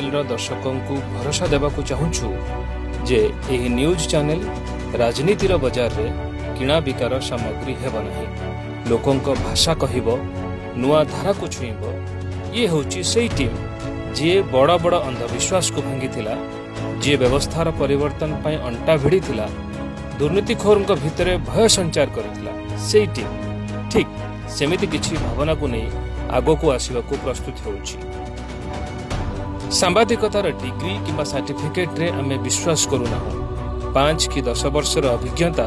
ଚ୍ୟାନେଲର ଦର୍ଶକଙ୍କୁ ଭରସା ଦେବାକୁ ଚାହୁଁଛୁ ଯେ ଏହି ନ୍ୟୁଜ୍ ଚ୍ୟାନେଲ ରାଜନୀତିର ବଜାରରେ କିଣା ବିକାର ସାମଗ୍ରୀ ହେବ ନାହିଁ। ଲୋକଙ୍କ ଭାଷା କହିବ, ନୂଆ ଧାରାକୁ ଛୁଇଁବ। ଇଏ ହେଉଛି ସେଇ ଟିମ୍, ଯିଏ ବଡ଼ ବଡ଼ ଅନ୍ଧବିଶ୍ୱାସକୁ ଭାଙ୍ଗିଥିଲା, ଯିଏ ବ୍ୟବସ୍ଥାର ପରିବର୍ତ୍ତନ ପାଇଁ ଅଣ୍ଟା ଭିଡ଼ିଥିଲା, ଦୁର୍ନୀତିଖୋରଙ୍କ ଭିତରେ ଭୟ ସଞ୍ଚାର କରିଥିଲା। ସେଇ ଟିମ୍ ଠିକ୍ ସେମିତି କିଛି ଭାବନାକୁ ନେଇ ଆଗକୁ ଆସିବାକୁ ପ୍ରସ୍ତୁତ ହେଉଛି। ସାମ୍ବାଦିକତାର ଡିଗ୍ରୀ କିମ୍ବା ସାର୍ଟିଫିକେଟରେ ଆମେ ବିଶ୍ୱାସ କରୁନାହୁଁ। 5 କି 10 ବର୍ଷର ଅଭିଜ୍ଞତା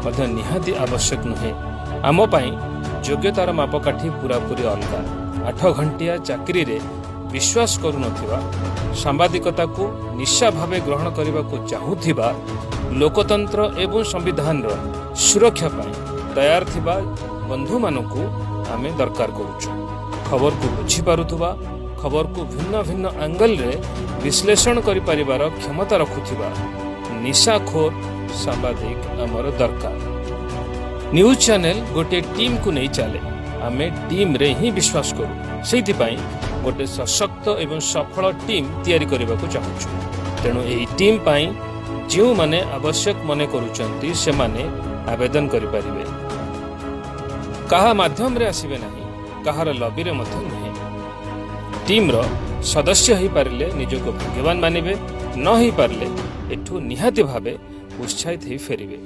ମଧ୍ୟ ନିହାତି ଆବଶ୍ୟକ ନୁହେଁ। ଆମ ପାଇଁ ଯୋଗ୍ୟତାର ମାପକାଠି ପୂରାପୂରି ଅଲଗା। 8 ଘଣ୍ଟିଆ ଚାକିରିରେ ବିଶ୍ୱାସ କରୁନଥିବା, ସାମ୍ବାଦିକତାକୁ ନିଶା ଭାବେ ଗ୍ରହଣ କରିବାକୁ ଚାହୁଁଥିବା, ଲୋକତନ୍ତ୍ର ଏବଂ ସମ୍ବିଧାନର ସୁରକ୍ଷା ପାଇଁ ତୟାର ଥିବା ବନ୍ଧୁମାନଙ୍କୁ ଆମେ ଦରକାର କରୁଛୁ। ଖବରକୁ ବୁଝିପାରୁଥିବା, ଖବରକୁ ଭିନ୍ନ ଭିନ୍ନ ଆଙ୍ଗଲରେ ବିଶ୍ଳେଷଣ କରିପାରିବାର କ୍ଷମତା ରଖୁଥିବା ନିଶାଖୋର ସାମ୍ବାଦିକ ଆମର ଦରକାର। ନ୍ୟୁଜ୍ ଚ୍ୟାନେଲ ଗୋଟିଏ ଟିମ୍କୁ ନେଇ ଚାଲେ। ଆମେ ଟିମ୍ରେ ହିଁ ବିଶ୍ୱାସ କରୁ। ସେଇଥିପାଇଁ ଗୋଟେ ସଶକ୍ତ ଏବଂ ସଫଳ ଟିମ୍ ତିଆରି କରିବାକୁ ଚାହୁଁଛୁ। ତେଣୁ ଏହି ଟିମ୍ ପାଇଁ ଯେଉଁମାନେ ଆବଶ୍ୟକ ମନେ କରୁଛନ୍ତି, ସେମାନେ ଆବେଦନ କରିପାରିବେ। କାହା ମାଧ୍ୟମରେ ଆସିବେ ନାହିଁ, କାହାର ଲବିରେ ମଧ୍ୟ ନୁହେଁ। ଟିମ୍ର ସଦସ୍ୟ ହୋଇପାରିଲେ ନିଜକୁ ଭାଗ୍ୟବାନ ମାନିବେ, ନ ହୋଇପାରିଲେ ଏଠୁ ନିହାତି ଭାବେ ଉତ୍ସାହିତ ହେଇ ଫେରିବେ।